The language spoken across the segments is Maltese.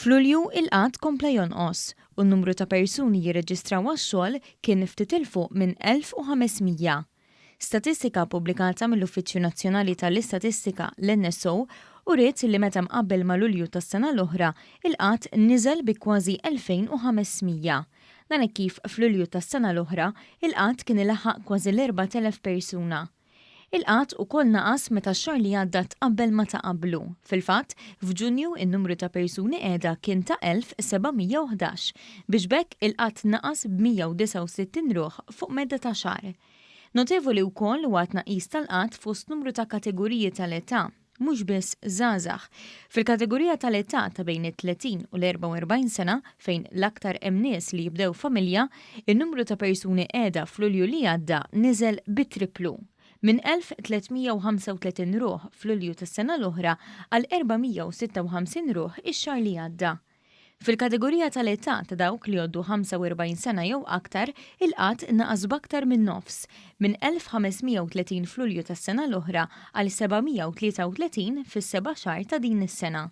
F'Lulju, il-qgħad kompla jonqos u n-numru ta' persuni jirreġistraw għax-xogħol kien ftit 'il fuq minn 1,500. Statistika ppubblikata mill-Uffiċċju Nazzjonali tal-Istatistika, l-NSO, uriet li meta mqabbel ma' Lulju tas-sena l-oħra, il-qgħad niżel bi kważi 2,500. Dan hekk kif f'Lulju tas-sena l-oħra, il-qgħad kien ilaħħaq kważi l-4,000 persuna. Il-qgħad ukoll naqas meta x-xahar li għadda tqabbel ma' ta' qablu. Fil-fatt, f'Ġunju n-numru ta' persuni qiegħda kien ta' 1,711, biex b'hekk il-qgħad naqas b'169 ruħ fuq medda ta' xahar. Notevoli wkoll huwa t-tnaqqis tal-qgħad fost numru ta' kategoriji tal-età. mhux biss żgħażagħ. Fil-kategorija tal-età ta' bejn it-30 u l-44 sena, fejn l-aktar hemm nies li jibdew familja, in-numru ta' persuni qiegħda f'Lulju li għadda niżel bit-tripplu, minn 1,335 ruħ f'Lulju tas-sena l-oħra għal 456 ruħ ix-xahar li għadda. Fil-kategorija tal-età ta' dawk li jgħoddu 45 sena jew aktar, il-qgħad naqas b'aktar minn nofs, minn 1,530 f'Lulju tas-sena l-oħra għal 733 fis-seba' xahar ta' din is-sena.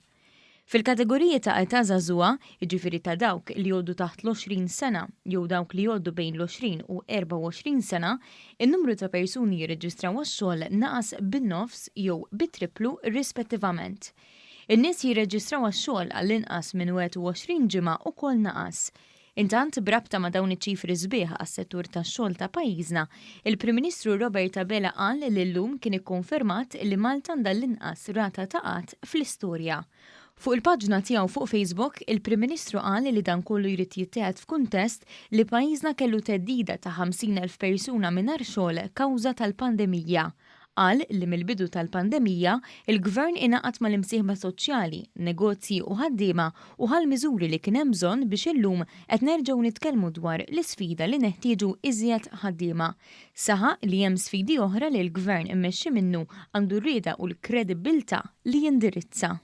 Fil-kategoriji ta' età żagħżugħa, jiġifieri ta' dawk li jgħoddu taħt l-20 sena jew dawk li jgħoddu bejn l-20 u 24 sena, in-numru ta' persuni jirreġistraw għax-xogħol naqas bin-nofs jew bit-tripplu rispettivament. In-nies jirreġistraw għax-xogħol għall-inqas minn 21 ġimgħa ukoll naqas. Intant, b'rabta ma' dawn iċ-ċifri sbieħ għas-settur tax-xogħol ta' pajjiżna, il-Prim Ministru Robert Abela qal li llum kien ikkonfermat li Malta għandha l-inqas rata ta' qgħad fl-istorja. Fuq il-paġna tiegħu fuq Facebook, il-Prim Ministru qal li dan kollu jrid jittieħed f'kuntest li pajjiżna kellu theddida ta' 50,000 persuna mingħajr xogħol kawża tal-pandemija. Qal li mill-bidu tal-pandemija, il-Gvern ingħaqad mal-imsieħba soċjali, negozji u ħaddiema u ħa l-miżuri li kien hemm bżonn biex illum qed nerġgħu nitkellmu dwar l-isfida li neħtieġu iżjed ħaddiema. Saħaq li hemm sfidi oħra li l-Gvern immexxi minnu għandu r-rieda u l-kredibbiltà li jindirizza.